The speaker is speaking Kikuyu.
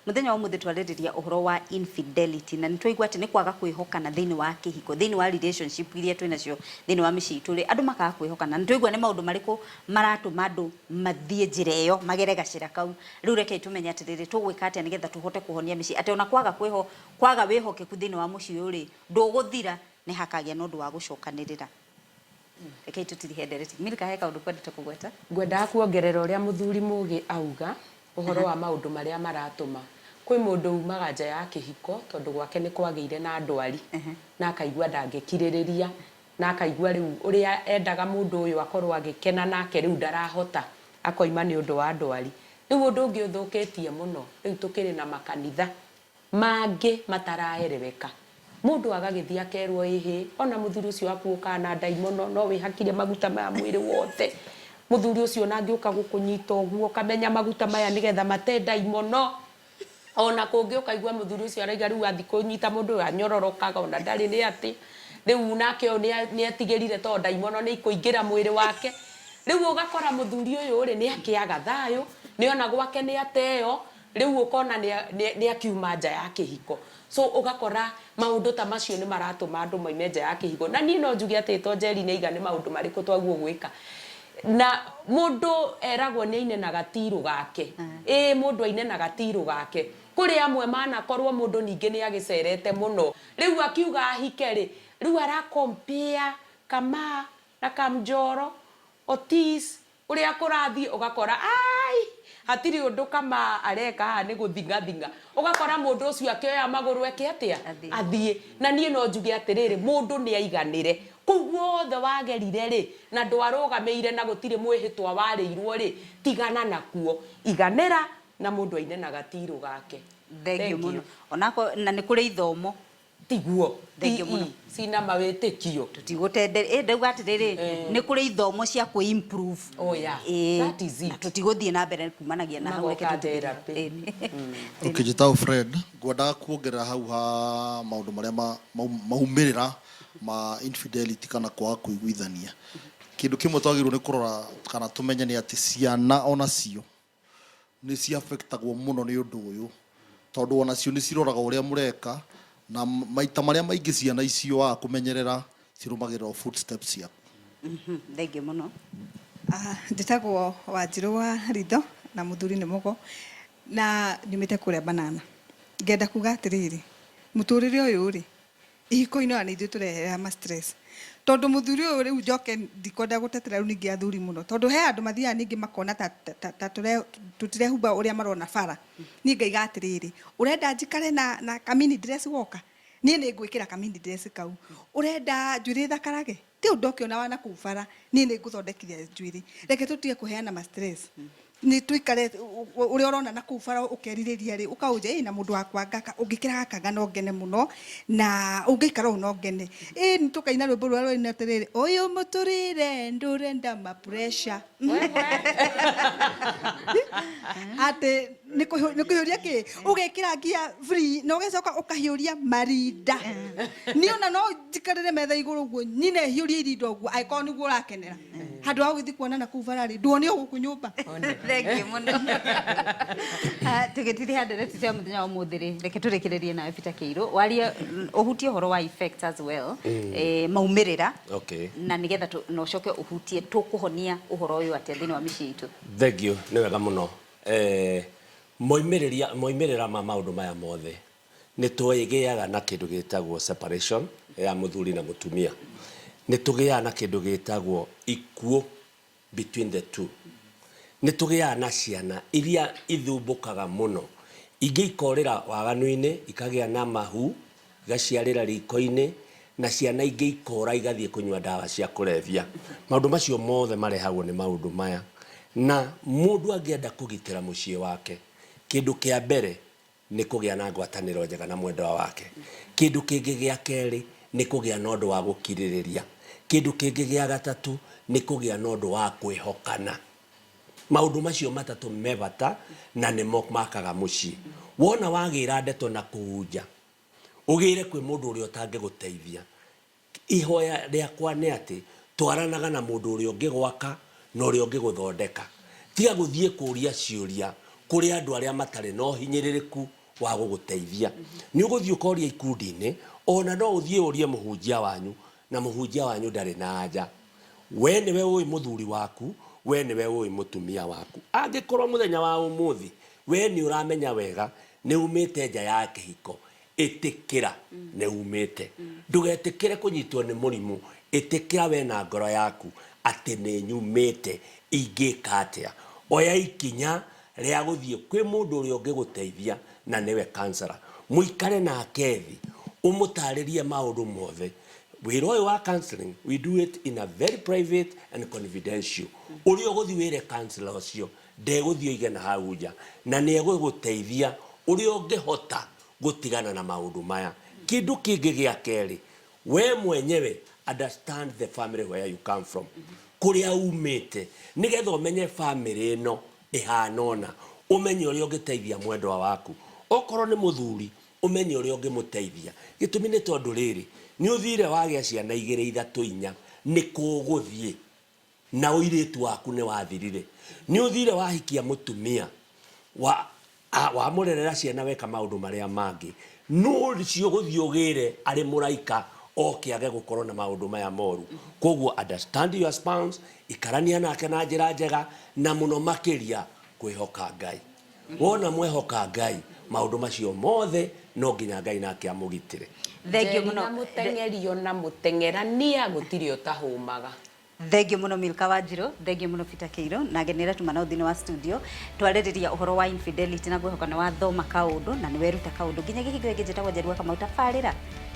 Mũthenya wa ũmũthĩ twarĩrĩria ũhoro wa infidelity na nĩ twaigua atĩ nĩ kwaga kwĩhokana thĩinĩ wa kĩhiko, thĩinĩ wa relationship iria twĩ nacio thĩinĩ wa mĩciĩ itũ rĩ, andũ makaga kwĩhokana. Na twaigua nĩ maũndũ marĩkũ maratũma andũ mathiĩ njĩra ĩyo, magere gacĩra kau. Rĩu rekei tũmenye atĩrĩrĩ, tũgwĩka atĩa nĩgetha tũhote kũhonia mĩciĩ, atĩ ona kwaga kwĩho, kwaga wĩhokeku thĩinĩ wa mũciĩ ũyũ rĩ, ndũgũthira, nĩ hakagĩa na ũndũ wa gũcokanĩrĩra. Rekei tũtirihe ndereti. Milka he kaũndũ kwendete kũgweta? Ngwendaga kuongerera ũrĩa mũthuri mũgĩ auga ũhoro wa maũndũ marĩa maratũma. Kwĩ mũndũ umaga nja ya kĩhiko tondũ gwake nĩ kwagĩire na ndwari na akaigua ndangĩkirĩrĩria na akaigua rĩu ũrĩa endaga mũndũ ũyũ akorwo agĩkena nake rĩu ndarahota akoima nĩ ũndũ wa ndwari. Rĩu ũndũ ũngĩ ũthũkĩtie mũno rĩu tũkĩrĩ na makanitha mangĩ mataraereweka. Mũndũ agagĩthiĩ akerwo ĩhĩ, ona mũthuri ũcio waku ũkaga na ndaimono, no wĩhakire maguta maya mwĩrĩ wothe. Mũthuri ũcio ona angĩũka gũkũnyita ũguo, ũkamenya maguta maya nĩgetha mate ndaimono. Ona kũngĩ ũkaigua mũthuri ũcio arauga rĩu athiĩ kũnyita mũndũ ũyũ anyororokaga ona ndarĩ nĩ atĩ. Rĩu nake ũyũ nĩ etigĩrire tondũ ndaimono nĩ ikũingĩra mwĩrĩ wake. Rĩu ũgakora mũthuri ũyũ rĩ, nĩ akĩaga thayũ, nĩ ona gwake nĩ ateo, Rĩu ũkona nĩ akiuma nja ya kĩhiko. So ũgakora maũndũ ta macio nĩ maratũma andũ moime nja ya kĩhiko. Na niĩ no njuge atĩ to Njeri nĩ aiga nĩ maũndũ marĩkũ twagĩrĩirwo gwĩka. Na mũndũ eragwo nĩ aine na gatirũ gake. Ĩĩ mũndũ aine na gatirũ gake. Kũrĩ amwe manakorwo mũndũ ningĩ nĩ agĩcerete mũno. Rĩu akiuga ahike rĩ, rĩu ara compare Kamaa na Kamnjoro, Otis, Ũrĩa kũrathiĩ ũgakora aai hatirĩ ũndũ kama areka haha nĩ gũthing'athing'a. Ũgakora mũndũ ũcio akĩoya magũrũ eke atĩa? Athiĩ. Na niĩ no njuge atĩrĩrĩ, mũndũ nĩ aiganĩre. Kũu guothe wagerire rĩ, na ndwarũgamĩire na gũtirĩ mwĩhĩtwa warĩirwo rĩ, tigana nakuo. Iganĩra na mũndũ aine na gatirũ gake. Thengiũ mũno. Onako na nĩ kũrĩ ithomo. Tiguo. Thengiũ mũno. Cina mawĩtĩkio. Tũtigũtende, ĩ ndauga atĩrĩrĩ, nĩ kũrĩ ithomo cia kwĩ improve. Oh yeah. Ĩĩ. That is it. Na tũtigũthiĩ na mbere kumanagia na hau reke Magoka tũtigĩrĩre. therapy. Ĩni. Okay, njĩtagwo Fred, ngwendaga kuongerera hau ha maũndũ marĩa maumĩrĩra ma infidelity kana kwaga kũiguithania. Kĩndũ kĩmwe twagĩrĩirwo nĩ kũrora kana tũmenye nĩ atĩ ciana onacio nĩ ci affect agwo mũno nĩ ũndũ ũyũ, tondũ onacio nĩ ciroraga ũrĩa mũreka, na maita marĩa maingĩ ciana icio waga kũmenyerera cirũmagĩrĩra o footsteps ciaku. Thengiũ mũno. Njĩtagwo Wanjirũ wa Ritho na mũthuri nĩ Mũgo na nyumĩte kũrĩa Banana. Ngenda kuga atĩrĩrĩ, mũtũrĩre ũyũ rĩ, Ihiko-inĩ ona nĩ ithuĩ tũrehereha ma stress. Tondũ mũthuri ũyũ rĩu njoke ndikwenda gũtetera rĩu ningĩ athuri mũno. Tondũ he andũ mathiaga ningĩ makona ta ta ta tũtirehumba ũrĩa marona bara. Niĩ ngaiga atĩrĩrĩ, ũrenda njikare na na ka mini dress woka? Niĩ nĩ ngwĩkĩra ka mini dress kau. Ũrenda njuĩrĩ ĩthakarage? Ti ũndũ ũkĩona wa nakũu bara, niĩ nĩ ngũthondekithia njuĩrĩ. Reke tũtige kũheana ma stress. Nĩ tũikare ũrĩa ũrona nakũu bara ũkerirĩria rĩ, ũkaũnja ĩ na mũndũ wakwa ngaka ũngĩkĩra gaka nga no ngene mũno, na ũngĩikara ũũ no ngene. Ĩ nĩ tũkaina rwĩmbo rũrĩa rwaina atĩrĩrĩ, ũyũ mũtũrĩre ndũrenda ma pressure. Atĩ nĩ kũhiũria kĩ? Ũgekĩra nginya free na ũgacoka ũkahiũria marinda. Niĩ ona no njikarĩre metha igũrũ ũguo nyine hiũrie irinda ũguo angĩkorwo nĩguo ũrakenera. Handũ ha gũgĩthiĩ kuonana kũu bara rĩ, nduone o gũkũ nyũmba. Thengiũ mũno. Ah, tũgĩtiriha ndereti cia mũthenya wa ũmũthĩ rĩ, reke tũrĩkĩrĩrie nawe Peter Kĩirũ, warie ũhutie ũhoro wa effects as well, eh, maumĩrĩra na nĩgetha na ũcoke ũhutie tũkũhonia ũhoro ũyũ atĩa thĩinĩ wa mĩciĩ itũ. Thengiũ, nĩ wega mũno. Eh, moimĩrĩria moimĩrĩra ma maũndũ maya mothe nĩ tũgĩaga na kĩndũ gĩtagwo separation ya mũthuri na mũtumia. Nĩ tũgĩaga na kĩndũ gĩtagwo ikuũ between the two. Nĩ tũgĩaga na ciana iria ithumbũkaga mũno. Ingĩ ikorĩra waganu-inĩ, ikagĩa na mahu, igaciarĩra riko-inĩ, na ciana ingĩ ikora igathiĩ kũnyua ndawa cia kũrebia. Maũndũ macio mothe marehagwo nĩ maũndũ maya. Na mũndũ angĩenda kũgitĩra mũciĩ wake, kĩndũ kĩa mbere nĩ kũgĩa na ngwatanĩro njega na mwendwa wake. Kĩndũ kĩngĩ gĩa kerĩ nĩ kũgĩa na ũndũ wa gũkirĩrĩria. Kĩndũ kĩngĩ gĩa gatatũ nĩ kũgĩa na ũndũ wa kwĩhokana. Maũndũ macio matatũ me bata na nĩmo makaga mũciĩ. Wona wagĩra ndeto na kũu nja, ũgĩre kwĩ mũndũ ũrĩa ũtangĩgũteithia. Ihoya rĩakwa nĩ atĩ twaranaga na mũndũ ũrĩa ũngĩgwaka na ũrĩa ũngĩgũthondeka. Tiga gũthiĩ kũria ciũria kũrĩ andũ arĩa matarĩ na ũhinyĩrĩrĩku. wa gũgũteithia. Nĩ ũgũthiĩ ũkoria ikundi-inĩ, ona no ũthiĩ ũrie mũhunjia wanyu, na mũhunjia wanyu ndarĩ na anja. We nĩwe ũĩ mũthuri waku, we nĩwe ũĩ mũtumia waku. Angĩkorwo mũthenya wa ũmũthĩ we nĩ ũramenya wega nĩ umĩte nja ya kĩhiko, ĩtĩkĩra nĩ umĩte. Ndũgetĩkĩre kũnyitwo nĩ mũrimũ, ĩtĩkĩra we na ngoro yaku atĩ nĩ nyumĩte, ingĩka atĩa? Oya ikinya rĩa gũthiĩ kwĩ mũndũ ũrĩa ũngĩgũteithia na nĩwe counselor. Mũikare nake thĩ, ũmũtarĩrie maũndũ mothe. Wĩra ũyũ wa counseling, we do it in a very private and confidential. Ũrĩa ũgũthiĩ wĩre counselor ũcio, ndegũthiĩ oige na hau nja, na nĩ egũgũteithia ũrĩa ũngĩhota gũtigana na maũndũ maya. Kĩndũ kĩngĩ gĩa kerĩ, we mwenyewe understand the family where you come from, kũrĩa umĩte, nĩgetha ũmenye family ĩno ĩhana ũna, ũmenye ũrĩa ũngĩteithia mwendwa waku. Okorwo nĩ mũthuri, ũmenye ũrĩa ũngĩmũteithia. Gĩtũmi nĩ tondũ rĩrĩ, nĩ ũthire wagĩa ciana igĩrĩ ithatũ inya, nĩ kũ ũgũthiĩ? Na ũirĩtu waku nĩ wathirire. Nĩ ũthire wahikia mũtumia, wa, wamũrerera ciana weka maũndũ marĩa mangĩ. Nũ ũcio ũgũthiĩ ũgĩre arĩ mũraika oke age gũkorwo na maũndũ maya moru. Koguo understand your spouse, ikarania nake na njĩra njega, na mũno makĩria kwĩhoka Ngai. Wona mwehoka Ngai, maũndũ macio mothe no nginya Ngai nake amũgitĩre. Thengiũ Njeri mũno. na mũteng'erio na mũteng'erania gũtirĩ ũtahũmaga. Thengiũ mũno Milka Wanjirũ, thengiũ mũno Peter Kĩirũ, na ageni arĩa tuma nao thĩinĩ wa studio. Twarĩrĩria ũhoro wa infidelity na ngwĩhoka nĩ wathoma kaũndũ na nĩ weruta kaũndũ. Nginyagia hingo ĩngĩ njĩtagwo Njeri wa Kamau, tabarĩra